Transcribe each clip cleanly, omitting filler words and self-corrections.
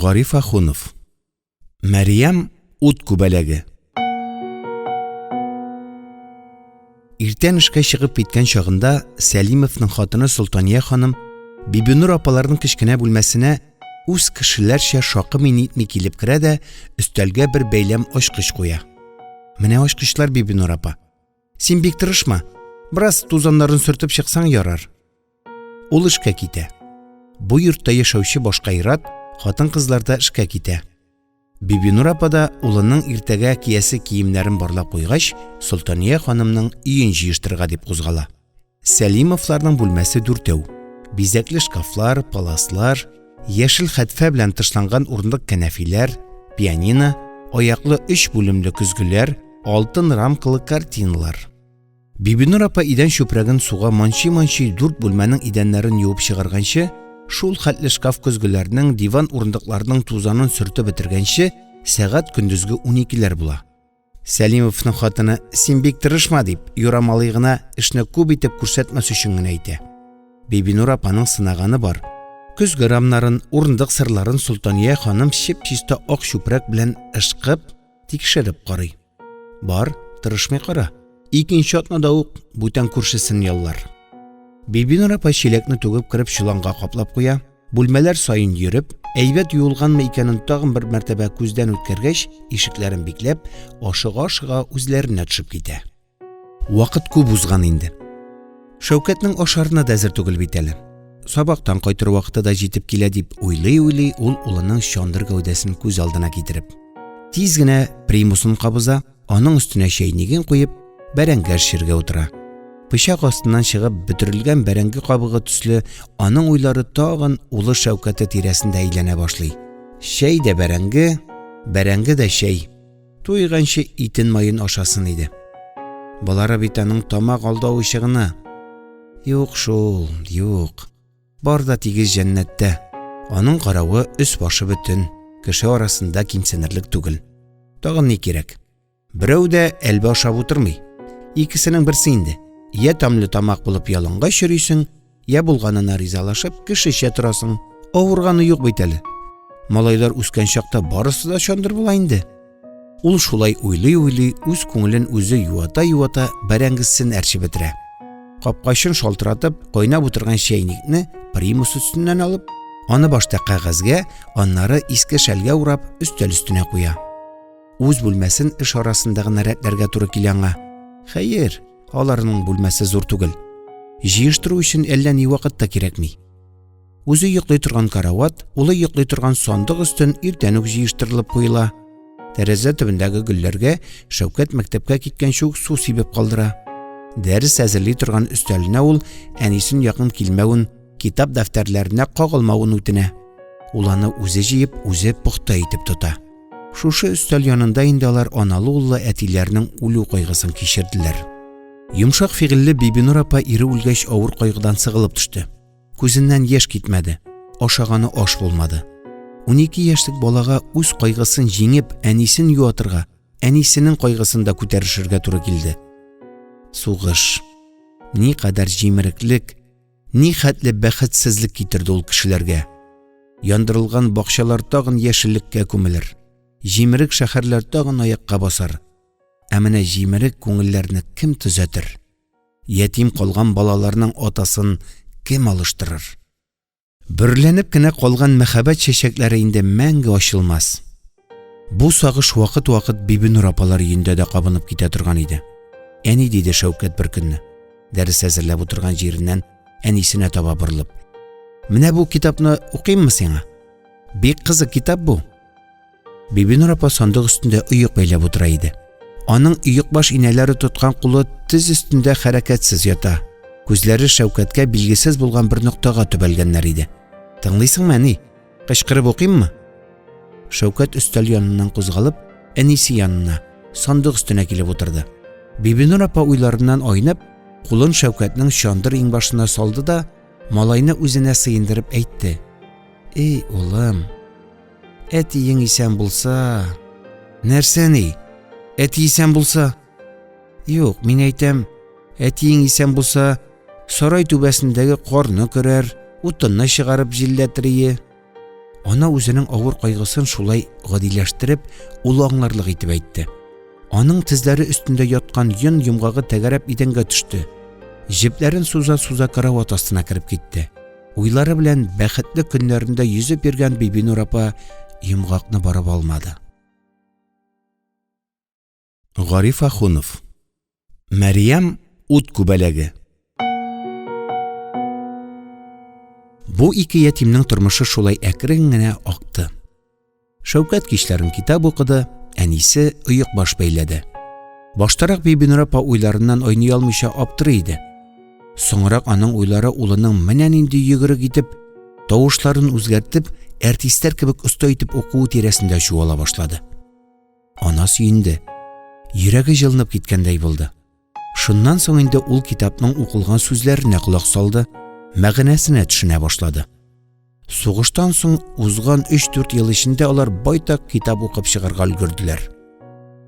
Гариф Ахунов. Мәрьям ут күбәләге. Иртән эшкә чыгып киткән чагында Сәлимовның хатыны Солтания ханым Бибинур апаларның кечкенә бүлмәсенә үз кешеләрчә шакымый нитми килеп керә дә өстәлгә бер бәйләм ачкыч куя. Менә ачкычлар, Бибинур апа. Син бик тырышма. Бераз тузаннарын сөртеп чыксаң ярар. Ул эшкә китә. Бу йортта яшәүче башка ир-ат, хатын-кызлар да эшкә китә. Бибинур апа да улының иртәгә киясе киемнәрен барлап куйгач, Солтания ханымның өен җыештырырга дип кузгала. Сәлимовларның бүлмәсе дүртәү. Бизәкле шкафлар, паласлар, яшел хәтфә белән тышланган урындык кәнәфиләр, пианино, аяклы өч бүлемле көзгеләр, алтын рамкалы картиналар. Бибинур апа идән чүпрәген суга манчый-манчый дүрт бүлмәнең идәннәрен юып чыгарганчы, шул хәтле шкаф көзгеләрнең, диван урындыкларының тузанын сөртеп бетергәнче, сәгать көндезге уникеләр була. Сәлимовның хатыны, син бик тырышма, дип, юрамалый гына эшне күп итеп күрсәтмәс өчен генә әйтә. Бибинур апаның сынаганы бар. Көзге рамнарын, урындык сырларын Солтания ханым чип-чиста ак чүпрәк белән ышкып, тикшереп карый. Бар, тырышмый кара. Икенче атнада ук бүтән күршесен яллар. Бибинур апа чиләкне түгеп кереп чоланга каплап куя, бүлмәләр саен йөреп, әйбәт юылганмы икәнен тагын бер мәртәбә күздән үткәргәч, ишекләрен бикләп, ашыга-ашыга үзләренә төшеп китә. Вакыт күп узган инде. Шәүкәтнең ашарына да әзер түгел бит әле. Сабактан кайтыр вакыты да җитеп килә дип уйлый-уйлый ул улының чандыр гәүдәсен күз алдына китереп. Тиз генә примусын кабыза, аның өстенә чәйнеген куеп, бәрәңге әрчергә утыра. Пычак астыннан чыгып бөтерелгән бәрәңге кабыгы төсле аның уйлары тагын улы Шәүкәте тирәсендә әйләнә башлый. Чәй дә бәрәңге, бәрәңге дә чәй. Туйганчы итен-маен ашасын иде. Болары бит аның тамак алдавычы гына. Юк шул, юк. Бар да тигез җәннәттә. Аның каравы өс-башы бөтен, кеше арасында кимсенерлек түгел. Тагын ни кирәк? Берәү дә әлбә ашап утырмый. Икесенең берсе инде. Йә тәмле тамак булып ялангач йөрисең, Я булганына ризалашып, кешечә торасың. Авырганы юк бит әле. Малайлар үскән чакта барысы да чандыр була инде. Ул шулай уйлый-уйлый, үз күңелен үзе юата-юата бәрәңгесен әрчеп бетерә. Капкачын шалтыратып, кайнап утырган чәйникне примус өстеннән алып, аны башта кәгазьгә, аннары иске шәлгә урап, өстәл өстенә куя. Үз бүлмәсен эш арасында гына рәтләргә туры килә аңа. Хәер, аларның бүлмәсе зур түгел. Җыештыру өчен әллә ни вакыт та кирәкми. Үзе йоклый торган карават, улы йоклый торган сандык өстен иртән үк җыештырылып куела. Тәрәзә төбендәге гөлләргә Шәүкәт мәктәпкә киткәнче үк су сибеп калдыра. Дәрес әзерли торган өстәленә ул әнисен якын килмәвен, китап дәфтәрләренә кагылмавын үтенә. Ул аны үзе җыеп, үзе пөхтә итеп тота. Шушы өстәл янында инде алар аналы-уллы әтиләренең үлү кайгысын кичерделәр. Йомшак фигыльле Бибинур апа ире үлгәч авыр кайгыдан сыгылып төште. Күзеннән яшь китмәде, ашаганы аш булмады. 12 яшьлек балага үз кайгысын җиңеп, әнисен юатырга, әнисенең кайгысын да күтәрешергә туры килде. Сугыш. Никадәр җимереклек, Ни хәтле бәхетсезлек китерде ул кешеләргә. Яндырылган бакчалар тагын яшеллеккә күмелер. Җимерек шәһәрләр тагын аякка басар. Ә менә җимерек күңелләрне кем төзәтер? Ятим калган балаларның атасын кем алыштырыр? Бөрләнеп кенә калган мәхәббәт чәчәкләре инде мәңге ачылмас. Бу сагыш вакыт-вакыт Бибинур апалар өендә дә кабынып китә торган иде. Әни, диде Шәүкәт бер көнне, дәрес әзерләп утырган җиреннән әнисенә таба борылып. Менә бу китапны укыйммы сиңа? Бик кызык китап бу. Бибинур апа сандык өстендә оек бәйләп утыра иде. Аның оекбаш инәләре тоткан кулы тез өстендә хәрәкәтсез ята. Күзләре Шәүкәткә билгесез булган бер ноктага төбәлгәннәр иде. Тыңлыйсыңмы, әни? Кычкырып укыйммы? Шәүкәт өстәл яныннан кузгалып, әнисе янына, сандык өстенә килеп утырды. Бибинур апа уйларыннан айнып, кулын Шәүкәтнең чандыр иңбашына салды да, малайны үзенә сыендырып әйтте. Эй, улым, әтиең исән булса... Нәрсә ни? Әти исән булса? Юк, мин әйтәм, әтиең исән булса, сарай түбәсендәге карны көрәр, утынны чыгарып җилләтер ие. Ана үзенең авыр кайгысын шулай гадиләштереп, улы аңларлык итеп әйтте. Аның тезләре өстендә яткан йон йомгагы тәгәрәп идәнгә төште. Җепләрен суза-суза карават астына кереп китте. Уйлары белән бәхетле көннәрендә йөзеп йөргән Бибинур апа йомгакны барып алмады. Гариф Ахунов. Мәрьям ут күбәләге. Бу ике ятимнең тормышы шулай әкрен генә акты. Шәүкәт кичләрен китап укыды, әнисе оекбаш бәйләде. Баштарак Бибинур апа уйларыннан айный алмыйча аптырый иде. Соңрак аның уйлары улының менә нинди йөгерек итеп, тавышларын үзгәртеп, әртистләр кебек оста итеп укуы тирәсендә чуала башлады. Ана сөенде. Йөрәге җылынып киткәндәй булды. Шуннан соң инде ул китапның укылган сүзләренә колак салды, мәгънәсенә төшенә башлады. Сугыштан соң узган 3-4 ел эчендә алар байтак китап укып чыгарга өлгерделәр.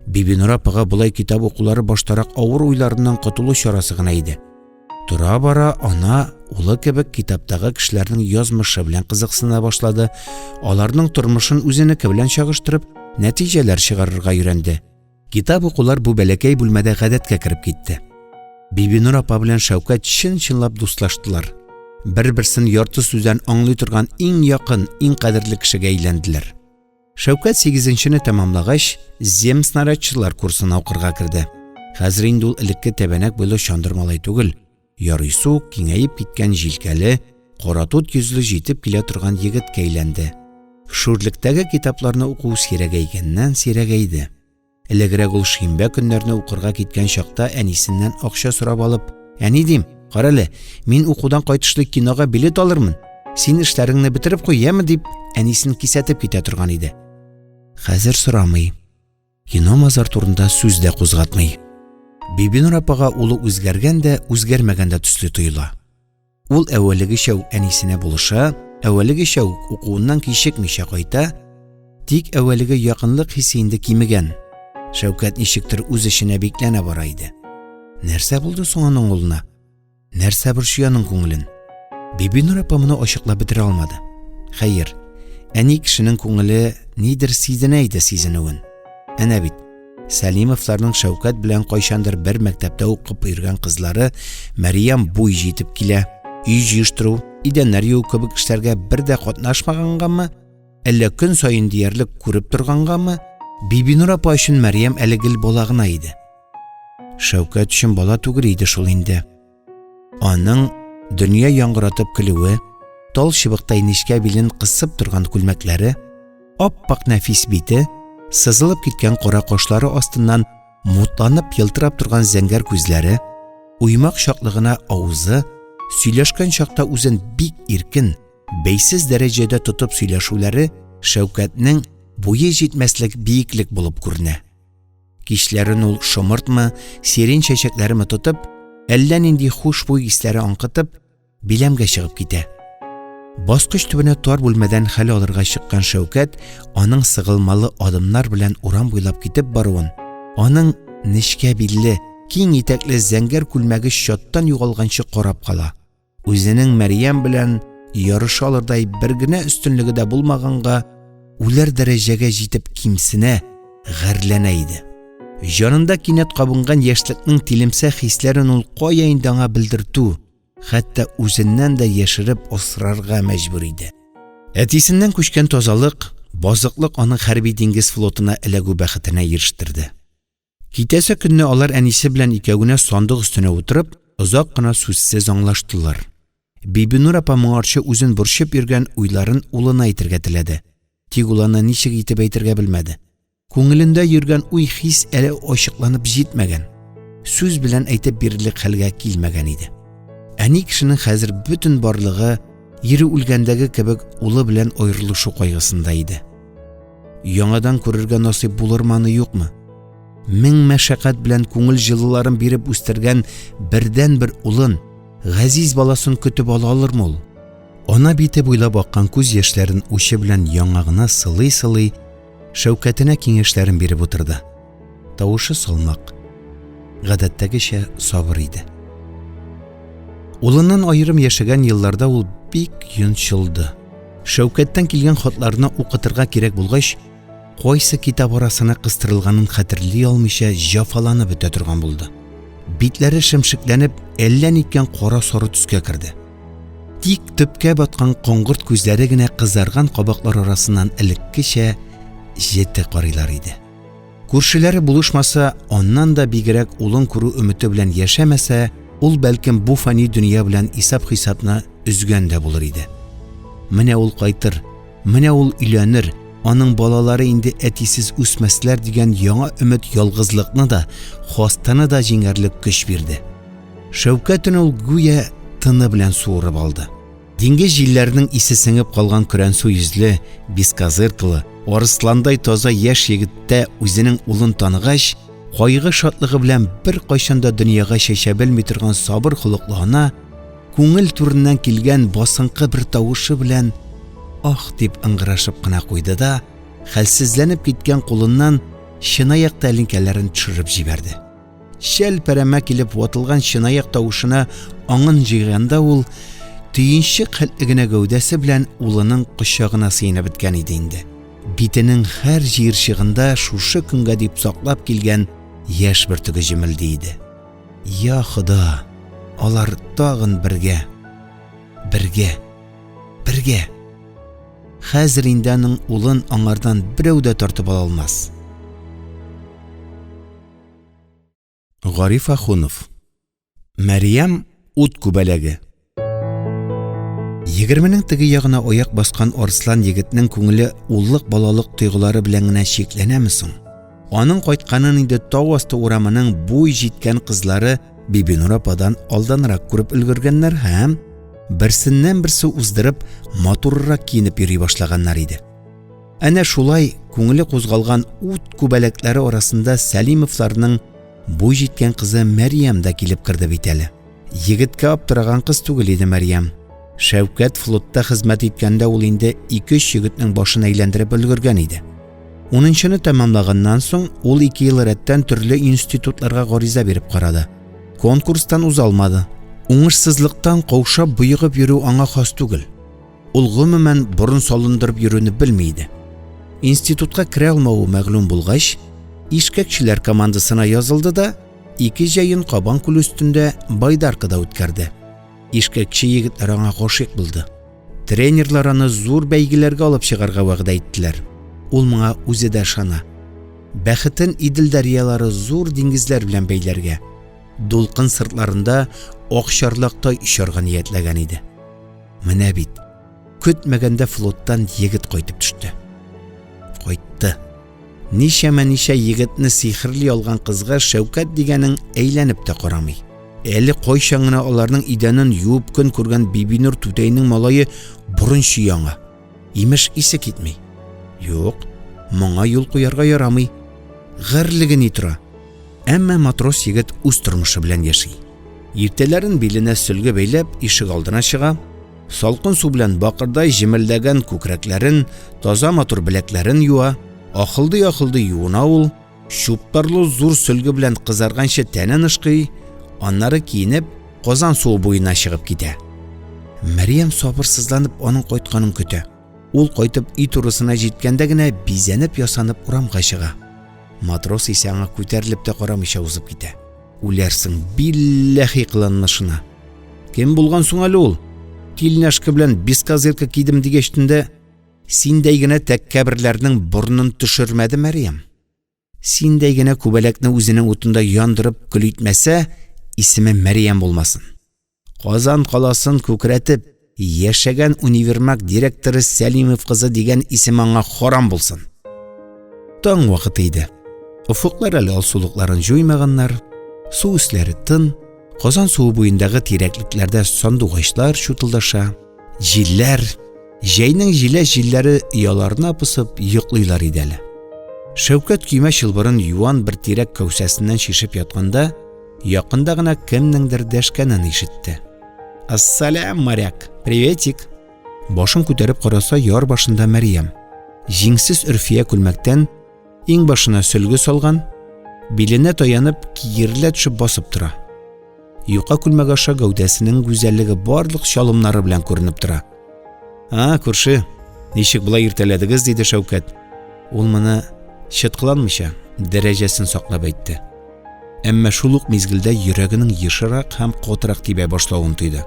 Бибинур апага болай китап укулары баштарак авыр уйларыннан котылу чарасы гына иде. Тора-бара ана улы кебек китаптагы кешеләрнең язмышы белән кызыксына башлады, аларның тормышын үзенеке белән чагыштырып, нәтиҗәләр чыгарырга өйрәнде. Китап укулар бу бәләкәй бүлмәдә гадәткә кереп китте. Бибинур апа белән Шәүкәт чын-чынлап дуслаштылар. Бер-берсен ярты сүздән аңлый торган иң якын, иң кадерле кешегә әйләнделәр. Шәүкәт сигезенчене тәмамлагач, земснарядчылар курсына укырга керде. Хәзер инде ул элекке тәбәнәк буйлы чандыр малай түгел, ярыйсы ук киңәеп киткән җилкәле, каратут йөзле җитеп килә торган егеткә әйләнде. Шүрлектәге китапларны уку сирәгәйгәннән сирәгәйде. Элегрәк ул шимбә көннәрне укырга киткән чакта әнисеннән акча сорап алып, «Әни, дим, карале, мин укудан кайтышлый кинога билет алырмын. Син эшләреңне бетереп куй, яме?» дип, әнисен кисәтеп китә торган иде. Хәзер сорамый. Кино-мазар турында сүз дә кузгатмый. Бибинур апага улы үзгәргән дә, үзгәрмәгән дә төсле тоела. Ул әүвәлегечә үк әнисенә булыша, әүвәлегечә үк укуыннан кичекмичә кайта, тик әүвәлеге якынлык хисе инде кимегән. Шәүкәт ничектер үз эченә бикләнә бара иде. Нәрсә булды соң аның улына? Нәрсә борчый аның күңелен? Бибинур апа моны ачыклап бетерә алмады. Хәер, әни кешенең күңеле нидер сизенә иде сизенүен. Әнә бит, Сәлимовларның Шәүкәт белән кайчандыр бер мәктәптә укып йөргән кызлары Мәрьям буй җитеп килә. Өй җыештыру, идәннәр юу кебек эшләргә бер дә катнашмагангамы, әллә көн саен диярлек күреп торгангамы, Бибинур апа өчен Мәрьям әле гел бала гына иде. Шәүкәт өчен бала түгел иде шул инде. Аның дөнья яңгыратып көлүе, тал чыбыктай нечкә билен кысып торган күлмәкләре, ап-ак нәфис бите, сызылып киткән кара кашлары астыннан мутланып елтырап торган зәңгәр күзләре, уймак чаклы гына авызы, сөйләшкән чакта үзен бик иркен, бәйсез дәрәҗәдә тотып сөйләшүләре Шәүкәтнең буе җитмәслек биеклек булып күренә. Кичләрен ул шомыртмы, сирень чәчәкләреме тотып, әллә нинди хушбуй исләре аңкытып, биләмгә чыгып китә. Баскыч төбенә тар бүлмәдән хәл алырга чыккан Шәүкәт аның сыгылмалы адымнар белән урам буйлап китеп баруын, аның нечкә билле, киң итәкле зәңгәр күлмәге чаттан югалганчы карап кала. Үзенең Мәрьям белән ярыша алырдай бер генә өстенлеге дә булмаганга, үләр дәрәҗәгә җитеп кимсенә, гарьләнә иде. Җанында кинәт кабынган яшьлекнең тилемсә хисләрен ул кая инде аңа белдертү, хәтта үзеннән дә яшереп асрарга мәҗбүр иде. Әтисеннән күчкән тазалык, базыклык аны хәрби диңгез флотына эләгү бәхетенә ирештерде. Китәсе көнне алар әнисе белән икәү генә сандык өстенә утырып, озак кына сүзсез аңлаштылар. Бибинур апа моңарчы үзен борчып йөргән уйларын улына әйтергә теләде. Тик ул аны ничек итеп әйтергә белмәде. Күңелендә йөргән уй-хис әле ачыкланып җитмәгән, сүз белән әйтеп бирерлек хәлгә килмәгән иде. Әни кешенең хәзер бөтен барлыгы ире үлгәндәге кебек улы белән аерылышу кайгысында иде. Яңадан күрергә насыйп булырмы аны юкмы? Мең мәшәкать белән күңел җылыларын биреп үстергән бердәнбер улын, газиз баласын көтеп ала алырмы ул? Ана бите буйлап аккан күз яшьләрен учы белән яңагына сылый-сылый, Шәүкәтенә киңәшләрен биреп утырды. Тавышы салмак, гадәттәгечә сабыр иде. Улыннан аерым яшәгән елларда ул бик йончылды. Шәүкәттән килгән хатларны укытырга кирәк булгач, кайсы китап арасына кыстырылганын хәтерли алмыйча җафаланып бетә торган булды. Битләре шемшекләнеп, әллә ниткән кара-сары төскә керде. Тик төпкә баткан коңгырт күзләре генә кызарган кабаклар арасыннан элеккечә җете карыйлар иде. Күршеләре булышмаса, аннан да бигрәк улын күрү өмете белән яшәмәсә, ул бәлкем бу фани дөнья белән исәп-хисапны өзгән дә булыр иде. Менә ул кайтыр, менә ул өйләнер, аның балалары инде әтисез үсмәсләр дигән яңа өмет ялгызлыкны да, хастаны да җиңәрлек көч бирде. Шәүкәтен ул гүя тыны белән суырып алды. Диңгез җилләренең исе сеңеп калган көрәнсу йөзле, бескозыркалы, арысландай таза яшь егеттә үзенең улын таныгач, кайгы-шатлыгы белән беркайчан да дөньяга чәчә белми торган сабыр холыклы ана, күңел түреннән килгән басынкы бер тавышы белән ах дип ыңгырашып кына куйды да, хәлсезләнеп киткән кулыннан чынаяк тәлинкәләрен төшереп җибәрде. Чәл-пәрәмә килеп ватылган чынаяк тавышына аңын җыйганда ул төенчек хәтле генә гәүдәсе белән улының кочагына сыенып беткән иде инде. Битенең һәр җыерчыгында шушы көнгә дип саклап килгән яшь бөртеге җемелди иде. Я Хода, алар тагын бергә, бергә, бергә. Хәзер инде аның улын аңардан берәү дә тартып ала алмас. Гариф Ахунов. Мәрьям ут күбәләге. Егерменең теге ягына аяк баскан арыслан егетнең күңеле уллык-балалык тойгылары белән генә чикләнәме соң? Аның кайтканын инде тау асты урамының буй җиткән кызлары Бибинур ападан алданрак күреп өлгергәннәр һәм берсеннән-берсе уздырып, матуррак киенеп йөри башлаганнар иде. Әнә шулай күңеле кузгалган ут күбәләкләре арасында Сәлимовларның буй җиткән кызы Мәрьям дә килеп керде бит әле. Егеткә аптыраган кыз түгел иде Мәрьям. Шәүкәт флотта хезмәт иткәндә ул инде ике-өч егетнең башын әйләндереп өлгергән иде. Унынчыны тәмамлаганнан соң ул ике ел рәттән төрле институтларга гариза биреп карады. Конкурстан уза алмады. Уңышсызлыктан каушап боегып йөрү аңа хас түгел. Ул гомумән борын салындырып йөрүне белми иде. Институтка керә алмавы мәгълүм булгач, ишкәкчеләр командасына язылды да, ике җәен Кабан күле өстендә байдаркада үткәрде. Ишкәкче егетләр аңа гашыйк булды. Тренерлар аны зур бәйгеләргә алып чыгарга вәгъдә иттеләр. Ул моңа үзе дә ышана. Бәхетен Идел дәрьялары зур диңгезләр белән бәйләргә, дулкын сыртларында акчарлактай очарга ниятләгән иде. Менә бит, көтмәгәндә флоттан егет кайтып төште. Кайтты. Ничәмә-ничә егетне сихерли алган кызга Шәүкәт дигәнең әйләнеп тә карамый. Әле кайчан гына аларның идәнен юып көн күргән Бибинур түтәйнең малае борын чөя аңа. Имеш, исе китми. Юк, моңа юл куярга ярамый. Гарьлеге ни тора? Әмма матрос егет үз тормышы белән яши. Иртәләрен биленә сөлге бәйләп ишек алдына чыга, салкын су белән бакырдай җемелдәгән күкрәкләрен, таза матур беләкләрен юа, ахылдый-ахылдый юына ул, чуптарлы зур сөлге белән кызарганчы тәнен ышкый, аннары киенеп, Казан суы буена чыгып китә. Мәрьям сабырсызланып аның кайтканын көтә. Ул кайтып өй турысына җиткәндә генә бизәнеп-ясанып урамга чыга. Матрос исә аңа күтәрелеп тә карамыйча узып китә. Үләрсең, билләхи кыланмышына. Кем булган соң әле ул? Тильняшка белән бескозырка кидем дигәчтен дә, синдәй генә тәккәберләрнең борынын төшермәде Мәрьям. Синдәй генә күбәләкне үзенең утында яндырып көл итмәсә, исеме Мәрьям булмасын. Казан каласын күкрәтеп яшәгән универмаг директоры Сәлимов кызы дигән исем аңа харам булсын. Таң вакыты иде. Офыклар әле алсулыкларын җуймаганнар, су өсләре тын, Казан суы буендагы тирәклекләрдә сандугачлар чутылдаша, җилләр, җәйнең җиләс җилләре ояларына посып йоклыйлар иде әле. Шәүкәт көймә чылбырын юан бер тирәк кәүсәсеннән чишеп ятканда, якында гына кемнеңдер дәшкәнен ишетте. Ассалям, моряк, приветик. Башын күтәреп караса, яр башында Мәрьям. Җиңсез өрфия күлмәктән иңбашына сөлге салган, биленә таянып, киерелә төшеп басып тора. Юка күлмәк аша гәүдәсенең гүзәллеге барлык чалымнары белән күренеп тора. А, күрше, ничек болай иртәләдегез, диде Шәүкәт. Ул моны чыткыланмыйча, дәрәҗәсен саклап әйтте. Әмма шул ук мизгелдә йөрәгенең ешрак һәм катырак тибә башлавын тойды.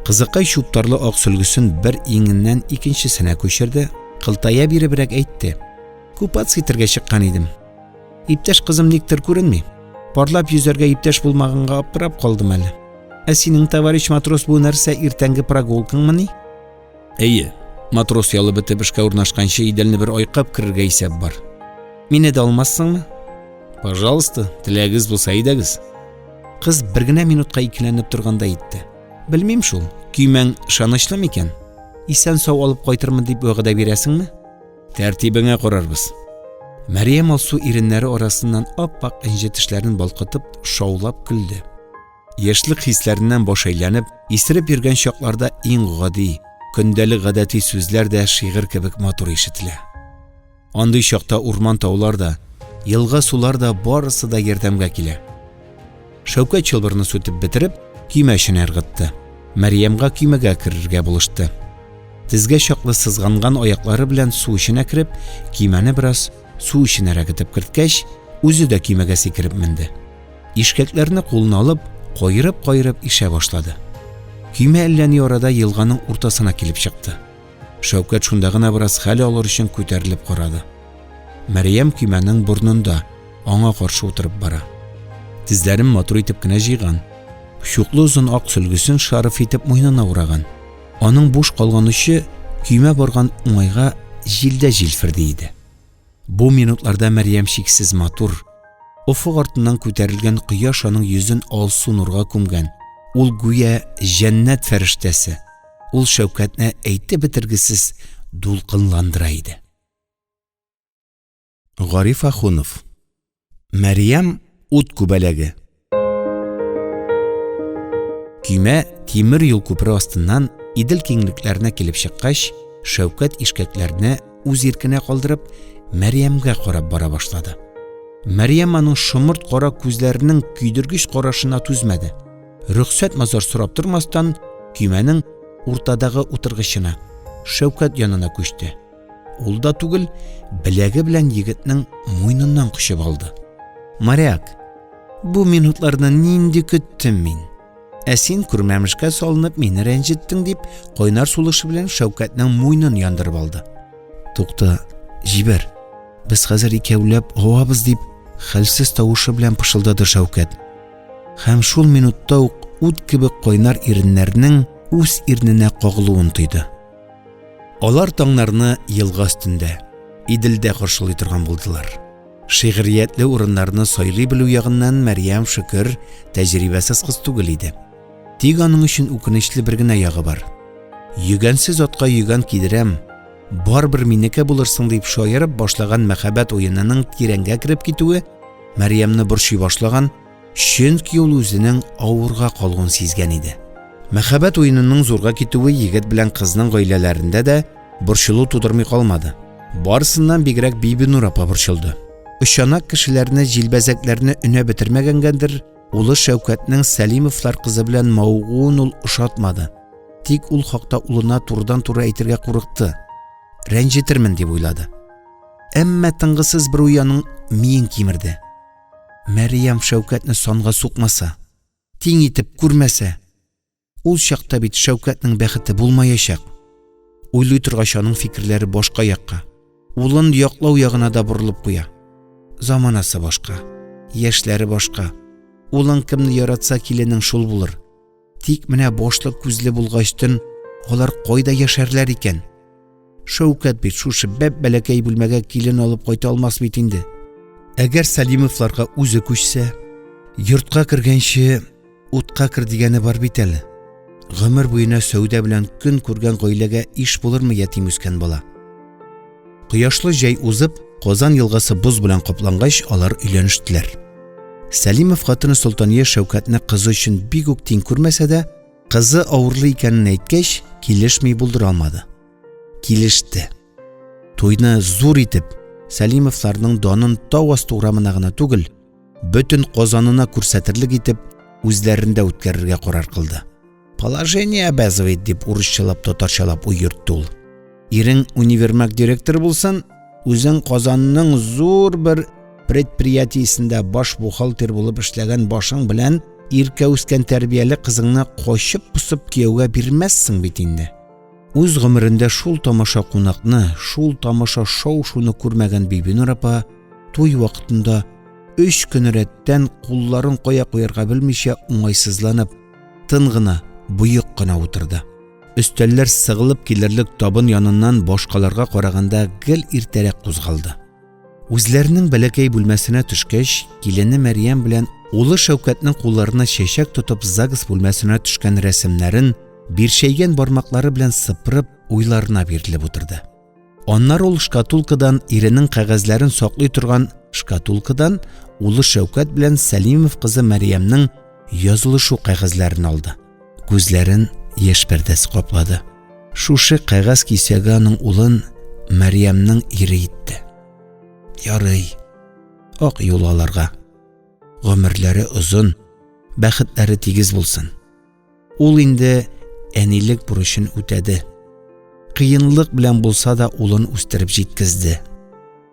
Кызыкай чуптарлы ак сөлгесен бер иңеннән икенчесенә күчерде, кылтая биребрәк әйтте. Купаться итәргә чыккан идем. Иптәш кызым никтер күренми. Парлап йөзәргә иптәш булмаганга аптырап калдым әле. Ә синең, товарищ матрос, бу нәрсә иртәнге прогулкаңмыни? Әйе, матрос ялы бетеп эшкә урнашканчы Иделне бер айкап керергә исәп бар. Мине дә алмассыңмы? Пожалуйста, теләгегез булса әйдәгез. Кыз бер генә минутка икеләнеп торгандай итте. Белмим шул, көймәң ышанычлы микән? Исән-сау алып кайтырмын дип вәгъдә бирәсеңме? Тәртибеңә карарбыз. Мәрьям Алсу иреннәре арасыннан ап-ак энҗе тешләрен балкытып, шаулап көлде. Яшьлек хисләреннән баш әйләнеп, исереп йөргән чакларда иң гади, көндәлек гадәти сүзләр дә шигырь кебек матур ишетелә. Андый чакта урман-таулар да, елга-сулар да барысы да ярдәмгә килә. Шәүкәт чылбырны сүтеп бетереп, көймә эченә ыргытты. Мәрьямгә көймәгә керергә булышты. Тезгә чаклы сызганган аяклары белән су эченә кереп, көймәне бераз су эченәрәк этеп керткәч, үзе дә көймәгә сикереп менде. Ишкәкләрне кулына алып, каерып-каерып ишә башлады. Көймә әллә ни арада елганың уртасына килеп чыкты. Шәүкәт шунда гына бераз хәл алыр өчен күтәрелеп карады. Мәрьям көймәнең борынында, аңа каршы утырып бара. Тезләрен матур итеп кенә җыйган. Чуклы озын ак сөлгесен шарф итеп муенына ураган. Аның буш калган очы көймә барган уңайга җилдә җилферди иде. Бу минутларда Мәрьям чиксез матур. Офык артыннан күтәрелгән кояш аның йөзен алсу нурга күмгән. Ул гүя җәннәт фәрештәсе. Ул Шәүкәтне әйтеп бетергесез дулкынландыра иде. Гариф Ахунов. Мәрьям ут күбәләге. Көймә тимер юл күпере астыннан Идел киңлекләренә килеп чыккач, Шәүкәт ишкәкләрне үз иркенә калдырып, Мәрьямгә карап бара башлады. Мәрьям аның шомырт кара күзләренең көйдергеч карашына түзмәде. Рөхсәт-мазар сорап тормастан, көймәнең уртадагы утыргычына, Шәүкәт янына күчте. Ул да түгел, беләге белән егетнең муеныннан кочып алды. Моряк, бу минутларны нинди көттем мин. Ә син күрмәмешкә салынып мине рәнҗеттең дип, кайнар сулышы белән Шәүкәтнең муенын яндырып алды. Тукта, җибәр. Без хәзер икәүләп авабыз дип, хәлсез тавышы белән пышылдады Шәүкәт. Һәм шул минутта ук ут кебек кайнар иреннәрнең үз ирненә кагылуын тойды. Алар таңнарны елга өстендә, Иделдә каршылый торган булдылар. Шигъриятле урыннарны сайлый белү ягыннан Мәрьям, шөкер, тәҗрибәсез кыз түгел иде. Тик аның өчен үкенечле бер генә ягы бар. Йөгәнсез атка йөгән кидерәм, барыбер минеке булырсың дип шаярып башлаган мәхәббәт уенының тирәнгә кереп китүе Мәрьямне борчый башлаган, чөнки ул үзенең авырга калуын сизгән иде. Мәхәббәт уенының зурга китүе егет белән кызның гаиләләрендә дә борчылу тудырмый калмады. Барысыннан бигрәк Бибинур апа борчылды. Очанак кешеләрне, җилбәзәкләрне өнәп бетермәгәнгәдер, улы Шәүкәтнең Сәлимовлар кызы белән мавыгуын ул ошатмады. Тик ул хакта улына турыдан-туры әйтергә курыкты. Рәнҗетермен дип уйлады. Әмма тынгысыз бер уй аның миен кимерде. Мәрьям Шәүкәтне санга сукмаса, тиң итеп күрмәсә, ул чакта бит Шәүкәтнең бәхете булмаячак. Уйлый торгач, аның фикерләре башка якка, улын яклау ягына да борылып куя. Заманасы башка, яшьләре башка. Улың кемне яратса, киленең шул булыр. Тик менә башлы күзле булгачтын алар кайда яшәрләр икән? Шәүкәт бит шушы бәп-бәләкәй бүлмәгә килен алып кайта алмас бит инде. Әгәр Сәлимовларга үзе күчсә, йортка кергәнче утка кер дигәне бар бит әле. Гомер буена сәүдә белән көн күргән гаиләгә иш булырмы ятим үскән бала? Кояшлы җәй узып, Казан елгасы боз белән каплангач, алар өйләнештеләр. Сәлимов хатыны Солтания Шәүкәтне кызы өчен бик үк тиң күрмәсә дә, кызы авырлы икәнен әйткәч, килешми булдыра алмады. Килеште. Туйны зур итеп, Сәлимовларның данын тау асты урамына гына түгел, бөтен Казанына күрсәтерлек итеп, үзләрендә үткәрергә карар кылды. Положение обязывает, дип урысчалап, татарчалап уй йөртте ул. Ирең универмаг директоры булсын, үзең Казанның зур бер предприятиесендә баш бухгалтер булып эшләгән башың белән иркә үскән тәрбияле кызыңны качып-посып кияүгә бирмәссең бит инде. Үз гомерендә шул тамаша кунакны, шул тамаша шау-шуны күрмәгән Бибинур апа туй вакытында өч көн рәттән кулларын кая куярга белмичә уңайсызланып, тын гына, боек кына утырды. Өстәлләр сыгылып килерлек табын яныннан башкаларга караганда гел иртәрәк кузгалды. Үзләренең бәләкәй бүлмәсенә төшкәч, килене Мәрьям белән улы Шәүкәтнең кулларына чәчәк тотып ЗАГС бүлмәсенә төшкән рәсемнәрен бирчәйгән бармаклары белән сыпырып, уйларына бирелеп утырды. Аннары ул шкатулкадан иренең кәгазьләрен саклый торган шкатулкадан улы Шәүкәт белән Сәлимов кызы Мәрьямнең язылышу кәгазьләрен алды. Күзләрен яшь пәрдәсе каплады. Шушы кәгазь кисәге аның улын Мәрьямнең ире итте. Ярый, ак юл аларга. Гомерләре озын, бәхетләре тигез булсын. Ул инде әнилек бурычын үтәде. Кыенлык белән булса да улын үстереп җиткезде.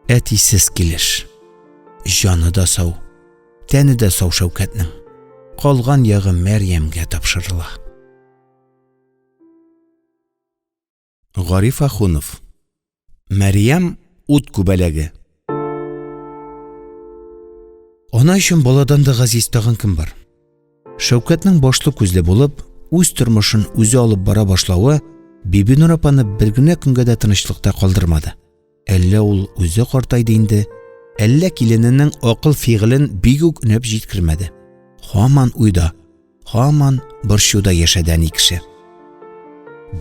Әтисез килеш. Җаны да сау. Тәне дә сау Шәүкәтнең. Калган ягы Мәрьямгә тапшырыла. Гариф Ахунов. Мәрьям ут күбәләге. Ана өчен баладан да газиз тагын кем бар? Шәүкәтнең башлы күзле булып, үз тормышын үзе алып бара башлавы Бибинур апаны бер генә көнгә дә тынычлыкта калдырмады. Әллә ул үзе картайды инде, әллә килененең акыл фигылен бик үк өнәп җиткермәде. Һаман уйда, һаман борчуда яшәде әни кеше.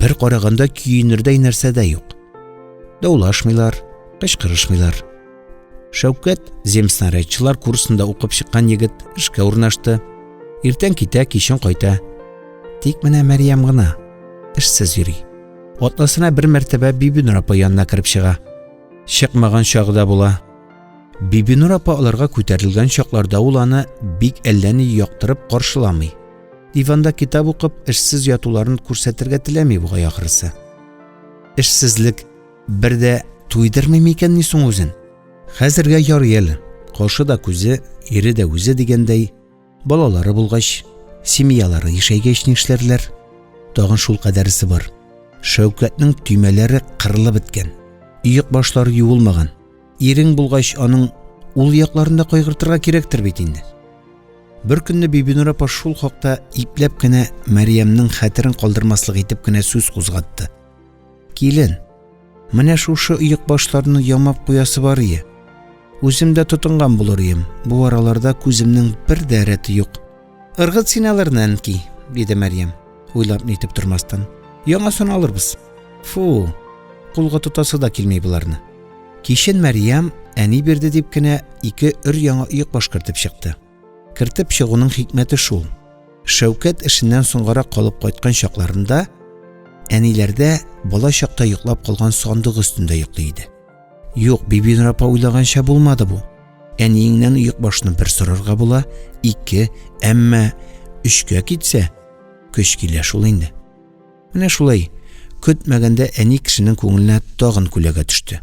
Бер караганда көенердәй нәрсә дә юк. Даулашмыйлар, кычкырышмыйлар. Шәүкәт земснарядчылар курсында укып чыккан егет эшкә урнашты. Иртән китә, кичен кайта. Тик менә Мәрьям гына эшсез йөри. Атнасына бер мәртәбә Бибинур апа янына кереп чыга. Чыкмаган чагы да була. Бибинур апа аларга күтәрелгән чакларда ул аны бик әллә ни яктырып каршыламый. Диванда китап укып, эшсез ятуларын күрсәтергә теләми бугай ахрысы. Эшсезлек бер дә туйдырмый микәнни соң үзен? Хәзергә ярый әле. Кошы да күзе, ире дә үзе дигәндәй, Балалары булгач, семьялары ишәйгәч нишләрләр? Тагын шул кадәресе бар. Шәүкәтнең төймәләре кырылып беткән. Иек башлары юылмаган. Ирең булгач, аның ул якларын да кайгыртырга кирәктер бит инде. Бер көнне Бибинур апа шул хакта ипләп кенә Мәрьямнең хәтерен калдырмаслык итеп кенә сүз кузгатты. Килен, менә шушы оекбашларны ямап куясы бар ие. Үзем дә тотынган булыр ием. Бу араларда күземнең бер дә рәте юк. Ыргыт син аларны, әнки, диде Мәрьям, уйлап нитеп тормастан. Яңасын алырбыз. Фу, кулга тотасы да килми боларны. Кичен Мәрьям әни бирде дип кенә ике өр яңа оекбаш кертеп чыкты. Кертеп чыгуның хикмәте шул. Шәүкәт эшеннән соңгарак калып кайткан чакларында әниләрдә бала чакта йоклап калган сандык өстендә йоклый иде. Юк, Бибинур апа уйлаганча булмады бу. Әниеңнән оекбашны бер сорарга була, ике, әмма өчкә китсә, көч килә шул инде. Менә шулай, көтмәгәндә әни кешенең күңеленә тагын күләгә төште.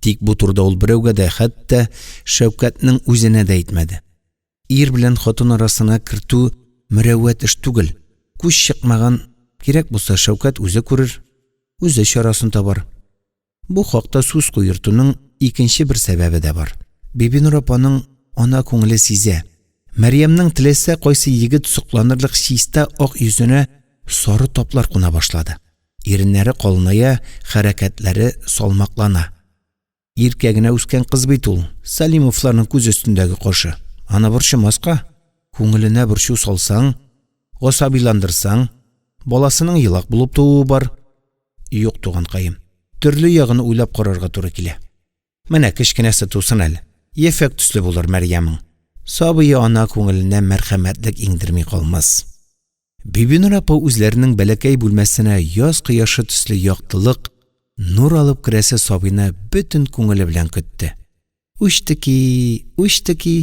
Тик бу турыда ул берәүгә дә, хәтта Шәүкәтнең үзенә дә әйтмәде. Ир белән хатын арасына кертү мөрәүвәт эш түгел. Күз чыкмаган, кирәк булса Шәүкәт үзе күрер, үзе чарасын табар. Бу хакта сүз куертуның икенче бер сәбәбе дә бар. Бибинур апаның ана күңеле сизә. Мәрьямнең теләсә кайсы егет сокланырлык чиста ак йөзенә сары таплар куна башлады. Иреннәре калыная, хәрәкәтләре салмаклана. Иркә генә үскән кыз бит ул, Сәлимовларның күз өстендәге кошы. Аны борчымаска. Күңеленә борчу салсаң, гасабиландырсаң, баласының елак булып тууы бар. Юк, туганкаем, төрле ягын уйлап карарга туры килә. Менә кечкенәсе тусын әле. Ефәк төсле булыр Мәрьямең. Сабые ана күңеленә мәрхәмәтлек иңдерми калмас. Бибинур апа үзләренең бәләкәй бүлмәсенә яз кояшы төсле яктылык, нур алып керәсе сабыйны бөтен күңеле белән көтте. Үчтеки, үчтеки,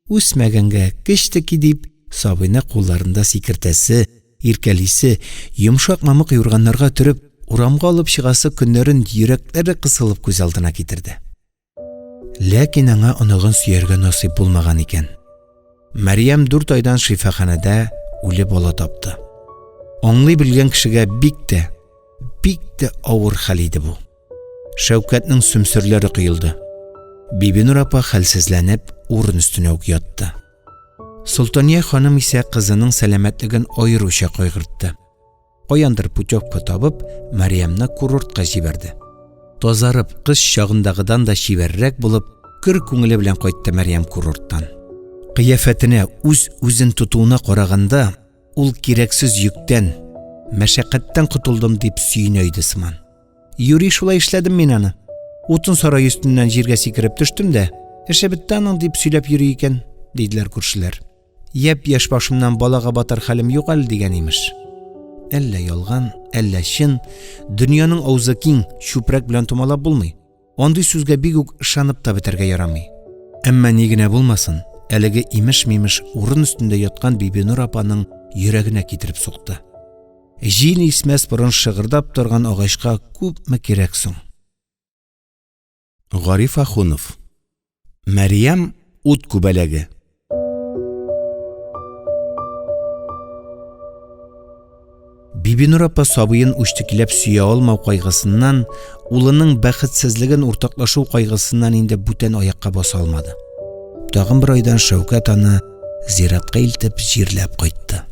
үсмәгәнгә кечтеки дип, сабыйны кулларында сикертәсе, иркәлисе, йомшак мамык юрганнарга төреп, Урамга алып чыгасы көннәрен йөрәкләре кысылып күз алдына китерде. Ләкин аңа оныгын сөяргә насыйп булмаган икән. Мәрьям дүрт айдан шифаханәдә үле бала тапты. Аңлый белгән кешегә бик тә, бик тә авыр хәл иде бу. Шәүкәтнең сөмсерләре коелды. Бибинур апа хәлсезләнеп урын өстенә үк ятты. Солтания ханым исә кызының сәламәтлеген аеруча кайгыртты. Каяндыр путевка табып, Мәрьямне курортка җибәрде. Тазарып, кыз чагындагыдан да чибәррәк булып, көр күңеле белән кайтты Мәрьям курорттан. Кыяфәтенә, үз-үзен тотуына караганда, ул кирәксез йөктән, мәшәкатьтән котылдым дип сөенә иде сыман. Юри шулай эшләдем мин аны. Утын сарай өстеннән җиргә сикереп төштем дә, эше бетте аның дип сөйләп йөри икән, диделәр күршеләр. Япь-яшь башымнан балага батар хәлем юк әле дигән имеш. Әллә ялган, әллә чын, дөньяның авызы киң, чүпрәк белән томалап булмый. Андый сүзгә бик үк ышанып та бетәргә ярамый. Әмма ни генә булмасын, әлеге имеш-мимеш урын өстендә яткан Бибинур апаның йөрәгенә китереп сукты. Җил исмәс борын шыгырдап торган агачка күпме кирәк соң? Гариф Ахунов. Мәрьям ут күбәләге. Бибинур апа сабыен үчтекиләп сөя алмау кайгысыннан, улының бәхетсезлеген уртаклашу кайгысыннан инде бүтән аякка баса алмады. Тагын бер айдан Шәүкәт аны зиратка илтеп җирләп кайтты.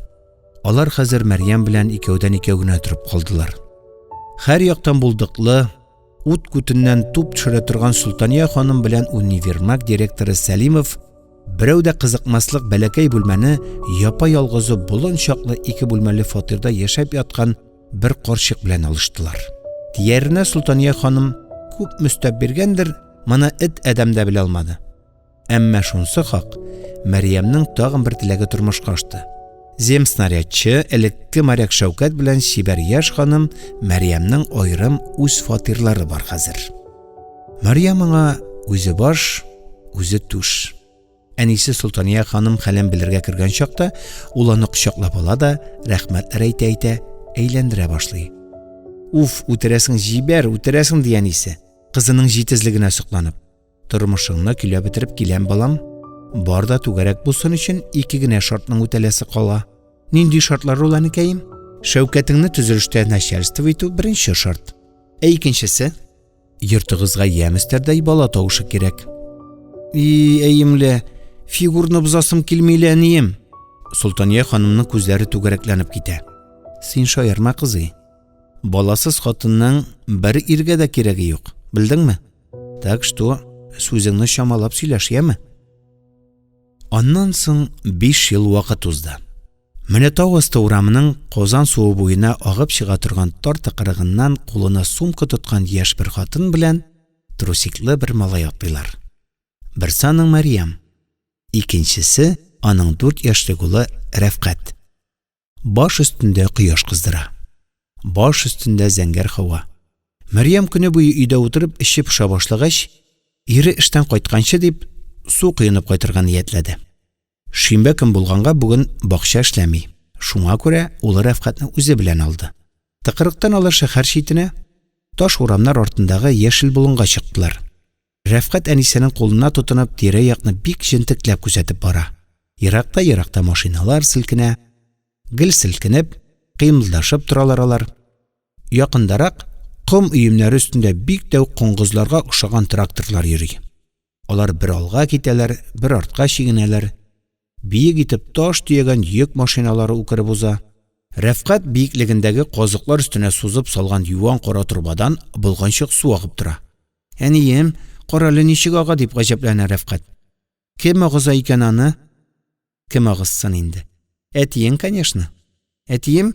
Алар хәзер Мәрьям белән икәүдән-икәү генә торып калдылар. Һәр яктан булдыклы, Ут күтеннән туп төшерә торган Солтания ханым белән универмаг директоры Сәлимов берәү дә кызыкмаслык бәләкәй бүлмәне япа-ялгызы болын чаклы ике бүлмәле фатирда яшәп яткан бер карчык белән алыштылар. Тияренә Солтания ханым күп өстәп биргәндер, моны эт адәм дә белә алмады. Әмма шунсы хак, Мәрьямнең тагын бер теләге тормышка ашты. Земснарядчы, элекке моряк Шәүкәт белән чибәр яшь ханым Мәрьямнең аерым үз фатирлары бар хәзер. Мәрьям аңа үзе баш, үзе түш. Әнисе Солтания ханым хәлен белергә кергән чакта, ул аны кочаклап ала да, рәхмәтләр әйтә-әйтә, әйләндерә башлый. Уф, үтерәсең, җибәр, үтерәсең, ди әнисе, кызының җитезлегенә сокланып. Тормышыңны көйләп бетереп киләм, балам. Бар да түгәрәк булсын өчен ике генә шартның үтәләсе кала. Нинди шартлар ул, әнекәем? Шәүкәтеңне төзелештә начальство итү беренче шарт. Ә икенчесе? Йортыгызга ямь өстәрдәй бала тавышы кирәк. И, әйемле, фигурны бозасым килми лә, әнием. Солтания ханымның күзләре түгәрәкләнеп китә. Син шаярма, кызый. Баласыз хатынның бер иргә дә кирәге юк, белдеңме? Так что сүзеңне чамалап сөйләш, яме? Аннан соң 5 ел вакыт узды. Менә тау асты урамының Казан суы буена агып чыга торган тар тыкрыгыннан кулына сумка тоткан яшь бер хатын белән трусиклы бер малай атлыйлар. Берсе аның Мәрьям, икенчесе аның 4 яшьлек улы Рәфкать. Баш өстендә кояш кыздыра. Баш өстендә зәңгәр һава. Мәрьям көне буе өйдә утырып эче поша башлагач, ире эштән кайтканчы дип, су коенып кайтырга ниятләде. Шимбә көн булганга бүген бакча эшләми. Шуңа күрә улы Рәфкатьне үзе белән алды. Тыкрыктан алар шәһәр читенә, таш урамнар артындагы яшел болынга чыктылар. Рәфкать әнисенең кулына тотынып, тирә-якны бик җентекләп күзәтеп бара. Еракта-еракта машиналар селкенә. Гел селкенеп, кыймылдашып торалар алар. Якындарак ком өемнәре өстендә бик дәү коңгызларга охшаган тракторлар йөри. Алар бер алга китәләр, бер артка чигенәләр. Биек итеп таш төягән йөк машиналары үкереп уза. Рәфкать биеклегендәге казыклар өстенә сузып салган юан кара торбадан болганчык су агып тора. Әнием, карале ничек ага, дип гаҗәпләнә Рәфкать. Кем агыза икән аны? Кем агызсын инде? Әтиең, конечно. Әтием?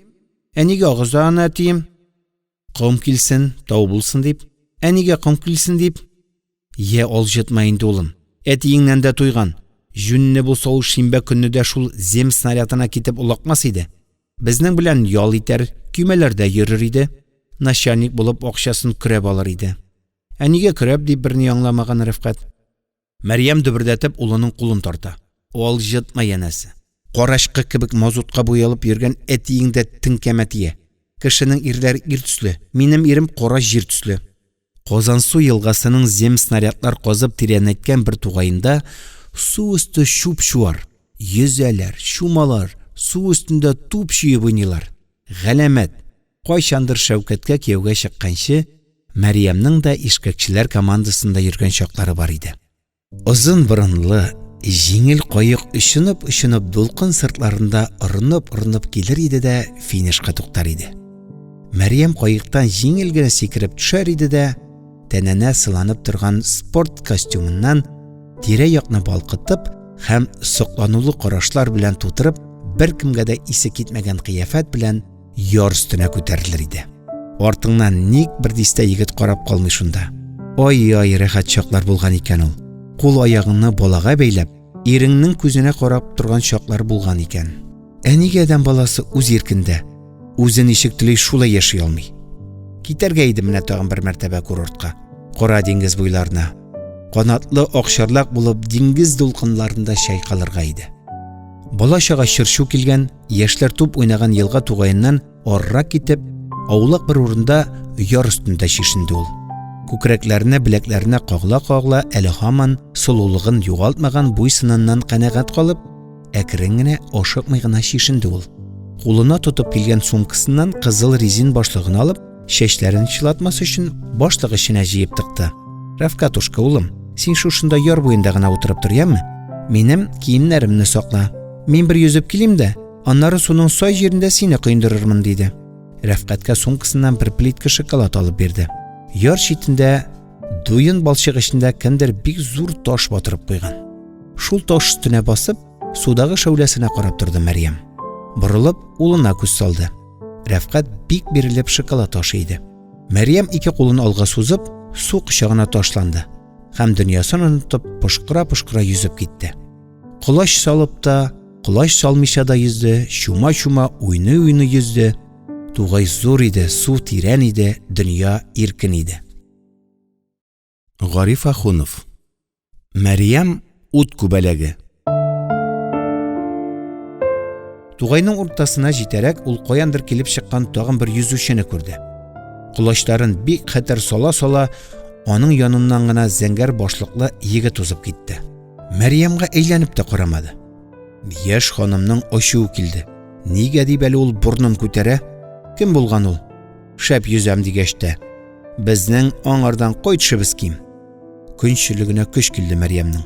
Ә нигә агыза аны әтием? Ком килсен, тау булсын дип. Ә нигә ком килсен дип? Йә, алҗытма инде, улым. Әтиеңнән дә туйган. Җүнле булса ул шимбә көнне дә шул зем снарядына китеп олакмас иде. Безнең белән ял итәр, көймәләрдә йөрер иде. Начальник булып акчасын көрәп алыр иде. Ә нигә көрәп дип берни аңламаган Рәфкать. Мәрьям дөбердәтеп улының кулын тарта. Алҗытма янәсе. Карачкы кебек мазутка буялып йөргән әтиең дә теңкәмә тия. Кешенең ирләре ир төсле, минем ирем кара җир төсле. Казансу елгасының земснарядлар казып тирәнәйткән бер тугаенда су өсте чуп-чуар. Йөзәләр, чумалар, су өстендә туп чөеп уйныйлар. Галәмәт! Кайчандыр Шәүкәткә кияүгә чыкканчы, Мәрьямнең дә ишкәкчеләр командасында йөргән чаклары бар иде. Озын борынлы, җиңел каек очынып-очынып дулкын сыртларында орынып-орынып килер иде дә финишка туктар иде. Мәрьям каектан җиңел генә сикереп төшәр иде дә, тәненә сыланып торган спорт костюмыннан тирә-якны балкытып һәм сокланулы карашлар белән тутырып, беркемгә дә исе китмәгән кыяфәт белән яр өстенә күтәрелер иде. Артыңнан ник бер дистә егет карап калмый шунда. Ай-ай, рәхәт чаклар булган икән ул. Кул аягыңны балага бәйләп, иреңнең күзенә карап торган чаклар булган икән. Ә нигә адәм баласы үз иркендә, үзе ничек тели шулай яши алмый? Китәргә иде менә тагын бер мәртәбә курортка, Кара диңгез буйларына. Канатлы акчарлак булып диңгез дулкынларында чайкалырга иде. Бала-чага чыр-чу килгән, яшьләр туп уйнаган елга тугаеннан арырак китеп, аулак бер урында яр өстендә чишенде ул. Күкрәкләренә, беләкләренә кагыла-кагыла әле һаман сылулыгын югалтмаган буй-сыныннан канәгать калып, әкрен генә, ашыкмый гына чишенде ул. Кулына тотып килгән сумкасыннан кызыл резин башлыгын алып, чәчләрен чылатмас өчен башлык эченә җыеп тыкты. Равкатушка, улым, син шушында яр буенда гына утырып тор, яме? Минем киемнәремне сакла. Мин бер йөзеп килим дә, аннары суның сай җирендә сине коендырырмын, диде. Рәфкатькә сумкасыннан бер плитка шоколад алып бирде. Яр читендә дуен балчык эчендә кемдер бик зур таш батырып куйган. Шул таш өстенә басып, судагы шәүләсенә карап торды Мәрьям. Борылып, улына күз салды. Рәфкать бик бирелеп шоколад ашый иде. Мәрьям ике кулын алга сузып, су кочагына ташланды һәм дөньясын онытып, пошкыра-пошкыра йөзеп китте. Колач салып та, колач салмыйча да йөзде, чума-чума, уйный-уйный йөзде. Тугай зур иде, су тирән иде, дөнья иркен иде. Гариф Ахунов. Мәрьям ут күбәләге. Тугайның уртасына җитәрәк ул каяндыр килеп чыккан тагын бер йөзүчене күрде. Колачларын бик хәтәр сала-сала, аның яныннан гына зәңгәр башлыклы егет узып китте. Мәрьямгә әйләнеп тә карамады. Яшь ханымның ачуы килде. Нигә дип әле ул борнын күтәрә? Кем булган ул? Шәп йөзәм дигәч тә. Безнең аңардан кай төшебез ким? Көнчелегенә көч килде Мәрьямнең.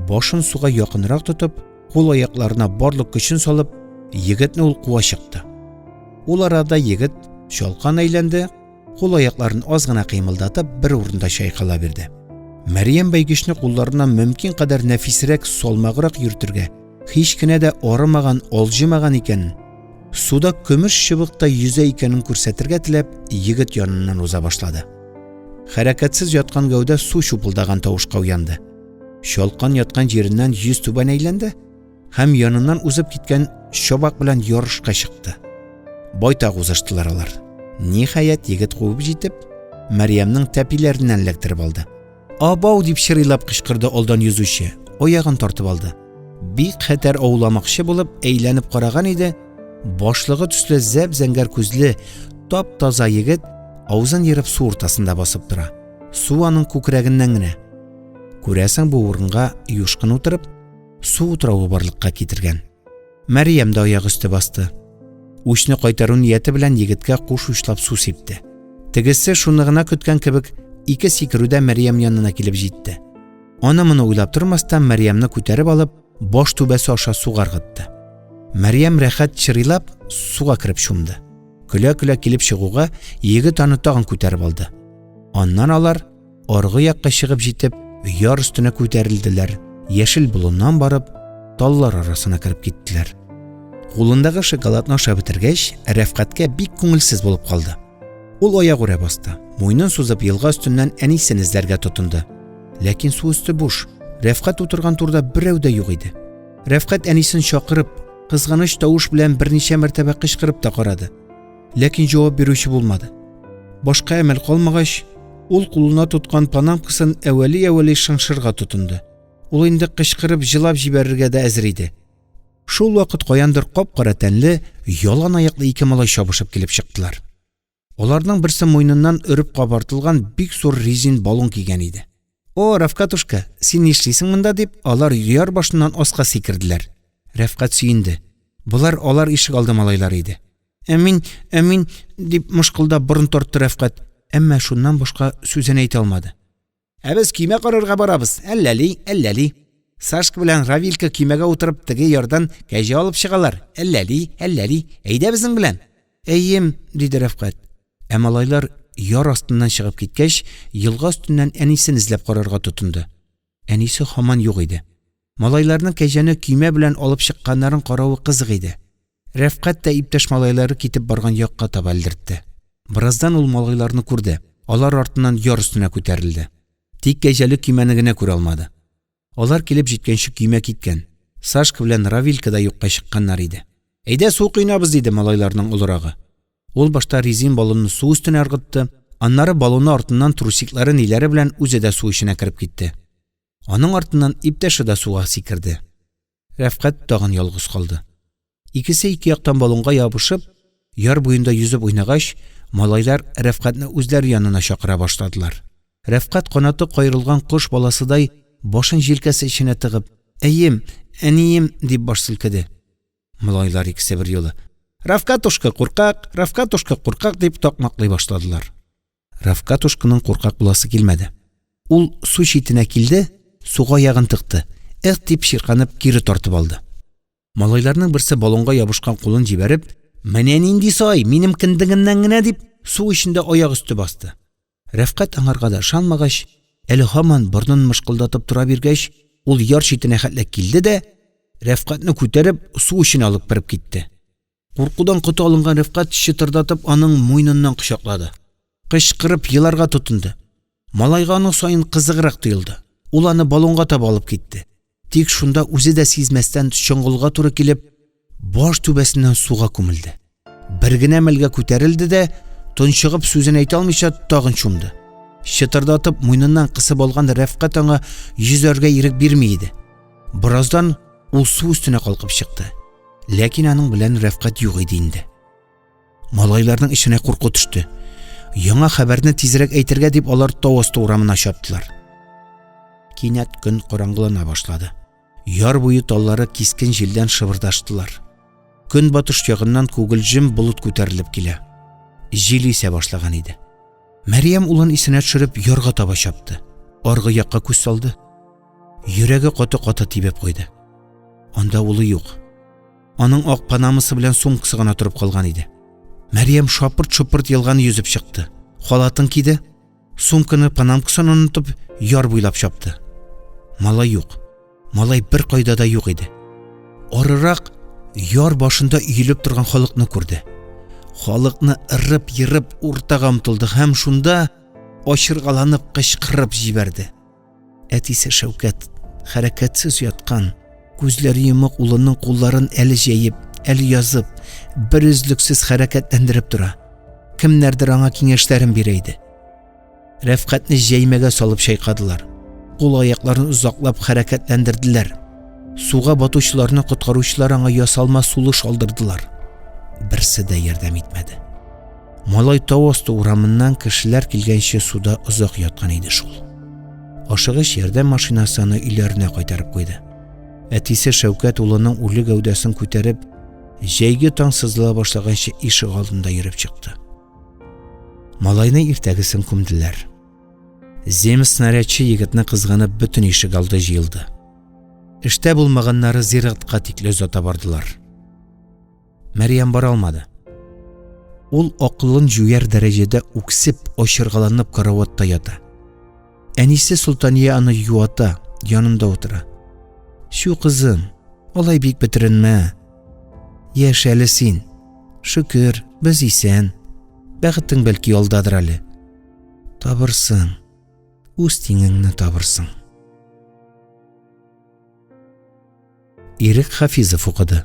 Башын суга якынрак тотып, кул аякларына барлык көчен салып, егетне ул куа чыкты. Ул арада егет чалкан әйләнде, Кул-аякларын аз гына кыймылдатып, бер урында чайкала бирде. Мәрьям бәйгечне кулларына мөмкин кадәр нәфисрәк, салмаграк йөртергә, һич кенә дә арымаган, алҗымаган икәнен, суда көмеш чыбыкта йөзә икәнен күрсәтергә теләп, егет яныннан уза башлады. Хәрәкәтсез яткан гәүдә су чупылдаган тавышка уянды. Чалкан яткан җиреннән йөз түбән әйләнде һәм яныннан узып киткән чабак белән ярышка чыкты. Байтак узыштылар алар. Ниһаять, егет куып җитеп, Мәрьямнең тәпиләреннән эләктереп алды. Абау дип чырыйлап кычкырды алдан йөзүче, аягын тартып алды. Бик хәтәр ауламакчы булып, әйләнеп караган иде, башлыгы төсле зәп-зәңгәр күзле, тап-таза егет авызын ерып су уртасында басып тора. Су аның күкрәгеннән генә. Күрәсең, бу урынга юшкын утырып, су утравы барлыкка китергән. Мәрьям дә аяк өсте басты. Үчне кайтару нияте белән егеткә куш учлап су сипте. Тегесе шуны гына көткән кебек ике сикерүдә Мәрьям янына килеп җитте. Аны моны уйлап тормастан Мәрьямне күтәреп алып, баш түбәсе аша суга ыргытты. Мәрьям рәхәт чырыйлап суга кереп чумды. Көлә-көлә килеп чыгуга, егет аны тагын күтәреп алды. Аннан алар Аргы якка чыгып җитеп, яр өстенә күтәрелделәр, яшел болыннан барып, таллар арасына кереп киттеләр. Кулындагы шоколадны ашап бетергәч, Рәфкатькә бик күңелсез булып калды. Ул аягүрә басты, муенын сузып елга өстеннән әнисен эзләргә тотынды. Ләкин су өсте буш. Рәфкать утырган турда берәү дә юк иде. Рәфкать әнисен чакырып, кызганыч тавыш белән берничә мәртәбә кычкырып та карады. Ләкин җавап бирүче булмады. Башка әмәл калмагач, ул кулына тоткан панамкасын әвәли-әвәли шыңшырга тотынды. Ул инде кычкырып җылап җибәрергә дә әзер иде. Шулвакыт каяндыр кап-кара тәнле, ялан аяклы ике малай чабышып килеп чыктылар. Аларның берсе муеныннан өреп кабартылган бик зур резин баллон кигән иде. «О, Рафкатушка, син нишлисең монда?» – дип, алар яр башыннан аска сикерделәр. Рәфкать сөенде. Болар алар ишегалды малайлары иде. «Ә мин, ә мин…» – дип мышкылдап борын тартты Рәфкать, әмма шуннан башка сүзен әйтә алмады. «Ә без көймә карарга барабыз, әлләли, әлләли. Сашка белән Равилька көймәгә утырып теге ярдан кәҗә алып чыгалар, әлләли, әлләли. Әйдә безнең белән». «Әйем», – диде Рәфкать. Ә малайлар яр астыннан чыгып киткәч, елга өстеннән әнисен эзләп карарга тотынды. Әнисе һаман юк иде. Малайларның кәҗәне көймә белән алып чыкканнарын каравы кызык иде. Рәфкать тә иптәш малайлары китеп барган якка таба элдертте. Бераздан ул малайларны күрде. Алар артыннан яр өстенә күтәрелде. Тик кәҗәле көймәне генә күрә алмады. Алар килеп җиткәнче көймә киткән. Сашка белән Равилька да юкка чыкканнар иде. «Әйдә, су коенабыз», – диде малайларның олырагы. Ул башта резин баллонны су өстенә ыргытты, аннары баллоны артыннан трусиклары ниләре белән үзе дә су эченә кереп китте. Аның артыннан иптәше дә суга сикерде. Рәфкать тагын ялгыз калды. Икесе ике яктан баллонга ябышып, яр буенда йөзеп уйнагач, малайлар Рәфкатьне үзләре янына чакыра башладылар. Рәфкать канаты каерылган кош баласыдай башын җилкәсе эченә тыгып, «Әйем, әнием!» дип баш селкеде. Малайлар икесе берьюлы: «Рафкатушка куркак, Рафкатушка куркак!» дип такмаклый башладылар. Рафкатушканың куркак буласы килмәде. Ул су читенә килде, суга аягын тыкты. Эх дип чирканып кире тартып алды. Малайларның берсе баллонга ябышкан кулын җибәреп, «Менә нинди сай, минем кендегемнән генә!» дип, су эчендә аяк өсте басты. Рәфкать аңарга да ышанмагач, әле һаман борынын мышкылдатып тора биргәч, ул яр читенә хәтле килде дә, Рәфкатьне күтәреп, су эченә алып кереп китте. Куркудан коты алынган Рәфкать чытырдатып аның муеныннан кочаклады. Кычкырып еларга тотынды. Малайга аның саен кызыграк тоелды. Ул аны баллонга таба алып китте. Тик шунда үзе дә сизмәстән чоңгылга туры килеп, баш түбәсеннән суга күмелде. Бер генә мәлгә күтәрелде дә, тончыгып сүзен әйтә алмыйча тагын чумды. Чытырдатып муеныннан кысып алган Рәфкать аңа йөзәргә ирек бирми иде. Бераздан ул су өстенә калкып чыкты. Ләкин аның белән Рәфкать юк иде инде. Малайларның эченә курку төште. Яңа хәбәрне тизрәк әйтергә дип алар тау асты урамына чаптылар. Кинәт көн караңгылана башлады. Яр буе таллары кискен җилдән шыбырдаштылар. Көнбатыш ягыннан күгелҗем болыт күтәрелеп килә. Җил исә башлаган иде. Мәрьям улын исенә төшереп ярга таба чапты. Аргы якка күз салды. Йөрәге каты-каты тибеп куйды. Анда улы юк. Аның ак панамасы белән сумкасы гына торып калган иде. Мәрьям шапырт-шопырт елганы йөзеп чыкты. Халатын киде, сумканы, панамкасын онытып, яр буйлап чапты. Малай юк. Малай бер кайда да юк иде. Арырак яр башында өелеп торган халыкны күрде. Халыкны ырып-ерып уртага омтылды һәм шунда ачыргаланып кычкырып җибәрде. Әтисе Шәүкәт хәрәкәтсез яткан, күзләре йомык улының кулларын әле җәеп, әле язып, бер өзлексез хәрәкәтләндереп тора. Кемнәрдер аңа киңәшләрен бирә иде. Рәфкатьне җәймәгә салып чайкадылар. Кул-аякларын озаклап хәрәкәтләндерделәр. Суга батучыларны коткаручылар аңа ясалма сулыш алдырдылар. Берсе дә ярдәм итмәде. Малай тау асты урамыннан кешеләр килгәнче суда озак яткан иде шул. Ашыгыч ярдәм машинасы аны өйләренә кайтарып куйды. Әтисе Шәүкәт улының үле гәүдәсен күтәреп, җәйге таң сызыла башлаганчы ишек алдында йөреп чыкты. Малайны иртәгесен күмделәр. Земснарядчы егетне кызганып бөтен ишек алды җыелды. Эштә булмаганнары зиратка тикле озата бардылар. Мәрьям бара алмады. Ул акылын җуяр дәрәҗәдә үксеп, ачыргаланып караватта ята. Әнисе Солтания аны юата, янында утыра. Чү, кызым, алай бик бетеренмә. Яшь әле син. Шөкер, без исән. Бәхетең бәлки алдадыр әле. Табырсың. Үз тиңеңне табырсың. Ирек Хафизов укыды.